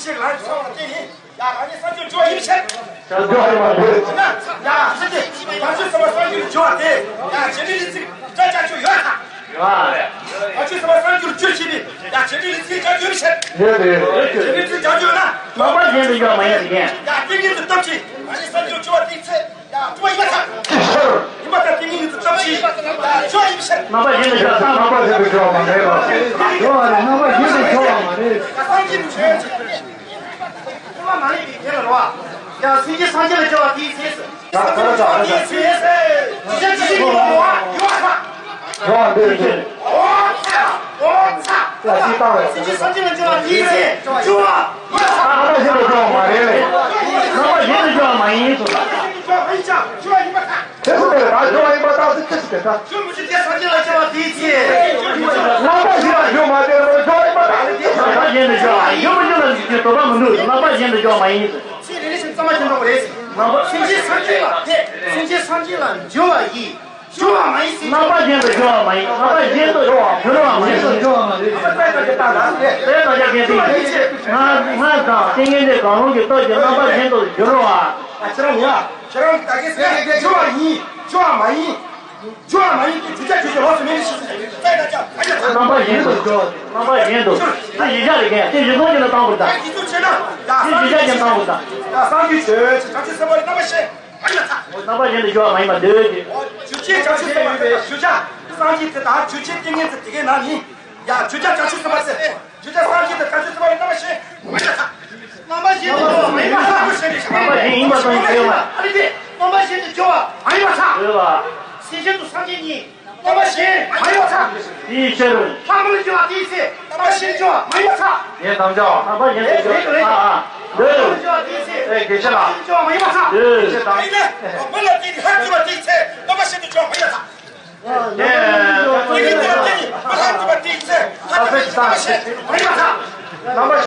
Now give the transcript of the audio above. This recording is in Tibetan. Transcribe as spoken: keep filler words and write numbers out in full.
ཞིག་ལ་སོང་བ་དེ་ཡིན། ཡ་རང་ཉིད་བསམ་རྒྱུ་འགྱུར་བ་ཡིན་ཕྱིར། བྱ་རྒྱུ་ཡོད་མ་རེད། ན་ཡ་ཞིག་གི་བྱང་ཆུབ་སེམས་དཔའ་བསམ་རྒྱུར་འགྱུར་བ་དེ་ཡ་བྱེད་འབྲེལ་ལས་ཚིག་སྒྲ་བྱ་རྒྱུ་ཡོད་ཁ། ཡོད་རེད། བྱང་ཆུབ་སེམས་དཔའ་བསམ་རྒྱུར་འགྱུར་བྱེད་པའི་ཡ་བྱེད་འབྲེལ་ལས་ཚིག་སྒྲ་ཡོད་ཕྱིར། ཡོད་རེད། བྱེད་འབྲེལ་ཚིག་སྒྲ་ཡོད་ན། རྣམ་པ་གཞན་དུ་འགྱུར་བ་མ་ཡིན་ཟེར་མཁན། ཡ་ཏིང་ངེ་འཛིན་སྟོབས་ཀྱིས་རང་ཉིད་བསམ་རྒྱུར་འགྱུར་བ་དེའི་ཚེ། ཡ་སྤྲོ་བ་ཡིན་པར་ཐལ། ཡིན་པར་ཐལ། ཏིང་ངེ་འཛིན་སྟོབས་ཀྱིས་སྤྲོ་བ་ཡིན་ཕྱིར། རྣམ་པ་གཞན་དུ་འགྱུར་བ་དང་། རྣམ་པ་གཞན་དུ་འགྱུར་བ་མ་རེད་ལ། སྤྲོ་བ་རེད། རྣམ་པ་གཞན་དུ་འགྱུར་བ་མ་རེད། ཡ་སངས་རྒྱས་ཀྱི་ཆོས་ཅན། སྤྲོ་བ་མ་རེད་པའི་དེ་ལ་རོ། ཡ་སེམས་ཅན་སངས་རྒྱས་ལ་འགྱུར་བ་དེའི་ཚེ། ཡ་ད་ལྟ་ད་ལྟ། དེའི་ཚེ། དེ་ཚེ་དེ་ཚེ་ཡིན་པར་རོ། ཡོད་པར་ཐལ། རོ་འདི་རེད། ཨོ་ཚ། ཨོ་ཚ། ལ་ཅི་ལྟ་བས། སེམས་ཅན་སངས་རྒྱས་ལ་འགྱུར་བ་དེའི་ཚེ་འགྱུར་བ་ཡོད་ས། རྣམ་པ་གཞན་དུ་འགྱུར་བ་མ་རེད་ལས། རྣམ་པ་གཞན་དུ་འགྱུར་བ་མ་ཡིན་གསུངས། འགྱུར་བ་ཡིན་པར་ཐལ། དེ་སུ་དེ་ད་འགྱུར་བ་ཡིན་པར་ཐལ་ཟེར་ཅི་ཞིག་དེ་ད། རྒྱུ་མི་འབྱུང་སྟེ་སངས་རྒྱས་ལ་སྐྱེ་བ་དེའི་ཚེ། རྣམ་པ་གཞན་ལ་འགྱུར་མ་དེ་རྣམ་པ་གཞན་དུ་འགྱུར་བ་ཡིན་པར་ཐལ། རྣམ་པ་གཞན་དུ་འགྱུར་བ་ཡིན་པར་འགྱུར་ལ་འཇུག་རྒྱུའི་དོགས་པ་མི་འདུག་རྣམ་པ་གཞན་དུ་འགྱུར་བ་མ་ཡིན་ཟེར། ཚིག་རེ་རེ་བཞིན་གཙང་མ་བྱེད་འགྲོ་དགོས་རེད། རྣམ་པ་སེམས་ཅན་སངས་རྒྱས་ལ་དེ་སེམས་ཅན་སངས་རྒྱས་ལ་འགྱུར་བ་ཡིན། རྣམ་པ་གཞན་དུ་འགྱུར་བ་མ་ཡིན། རྣམ་པ་གཞན་དུ་འགྱུར་བ་མ་ཡིན། རྣམ་པ་གཞན་དུ་འགྱུར་བ་མ་ཡིན། དཔེ་ལྟ་གི་ད་ལ་རེད། དཔེ་ལྟ་གི་དེ་ཡིན། ང་ང་དང་ཏིང་ངེ་འཛིན་གང་རུང་གི་སྟོབས་ཀྱིས་རྣམ་པ་གཞན་དུ་འགྱུར་བ། ཨ་ཁྱེད་རང་ཡ། ཁྱེད་རང་གི་ད་གིན་ཟེར་གི་འགྱུར་བ་ཡིན། འགྱུར་བ་མ་ཡིན། འགྱུར་བ་མ་ཡིན་གྱི་བརྗོད་བྱ་བརྗོད་བྱེད་ལོགས་སུ་མེད་པའི་ཕྱིར་ཟེར་གི་དཔེ་ལྟ་ཀྱང་ཨ་ཡ། རྣམ་པ་གཞན་དུ་འགྱུར་བ། རྣམ་པ་གཞན་དུ། དེ་གཞི་བཞག་རེད་གན་དེ་གཞི་བཟུང་གི་ལ་བཏང་དགོས་ད། ད་གཞི་བཟུང་བྱེད་ན་ཡ་སངས་རྒྱས་ཀྱི་བཏང་དགོས་ད། ཡ་སངས་རྒྱས་ཆོས་ཀྱི་བྱང་ཆུབ་སེམས་དཔའ་རྣམ་པ་ཤེས། རྣམ་པ་གཞན་དུ་འགྱུར་བ་མ་ཡིན་པར་འདོད་ཅེས། རྒྱུ་ཅན་བྱང་ཆུབ་སེམས་དཔའ་ཡིན་པའི་རྒྱུ་ཆ་སངས་རྒྱས་དེ་དག་རྒྱུ་ཅན་ཏིང་ངེ་འཛིན་དེ་གའི་ནང་ནི། ཡ་རྒྱུ་ཆ་བྱང་ཆུབ་སེམས་དཔའ་ཟེར། རྒྱུ་ཆ་སངས་རྒྱས་དང་བྱང་ཆུབ་སེམས་དཔའ་ཡི་རྣམ་པ་ཤེས། མ་ཡིན་པར་ཐལ། རྣམ་པ་གཞན་དུ་འགྱུར་བ་མ་ཡིན་པར་ཐལ། རྣམ་པ་གཞན་ཡིན་པར་སྟོན་པའི་ཚེ་ཡོད་ལ། ཨ་ནི་དེ་རྣམ་པ་གཞན་དུ་འགྱུར་བ་མ་ཡིན་པར་ཐལ། ཡོད་ལ། སེམས་ཅན་དུ་སངས་རྒྱས་ཉིད། རྣམ་པ་གཞན་མ་ཡིན་པར་ཐལ། དེའི་ཕྱིར། ལྷག་མ་ལ་འགྱུར་བ་དེའི་ཚེ། རྣམ་པ་གཞན་འགྱུར་བ་མ་ཡིན་པར་ཐལ། ངས་དམ་བཅའ་བ། རྣམ་པ་གཞན་དུ་འགྱུར་བ། ཨ་ཨ། འདོད། ལྷག་མ་ལ་འགྱུར་བ་དེའི་ཚེ། ཨེ་དགེ་བཤེས་ལགས། རྣམ་པ་གཞན་འགྱུར་བ་མ་ཡིན་པར་ཐལ། འདོད། ཨ་ནི་ལྷག་མ་ལ་དེའི་ལྷག་འགྱུར་བ་དེའི་ཚེ། རྣམ་པ་གཞན་དུ་འགྱུར་བ་མ་ཡིན་པར་ཐལ། རྣམ་པ་གཞན་དུ་འགྱུར་བ་མ་ཡིན་པར་ཐལ། རྣམ་པ་གཞན་དུ་འགྱུར་བ་དེའི་ཚེ། ལྷག་འགྱུར་བ་དེའི་ཚེ། རྣམ་པ་གཞན་དུ་འགྱུར་བ་མ་ཡིན་པར་ཐལ། རྣམ་པ།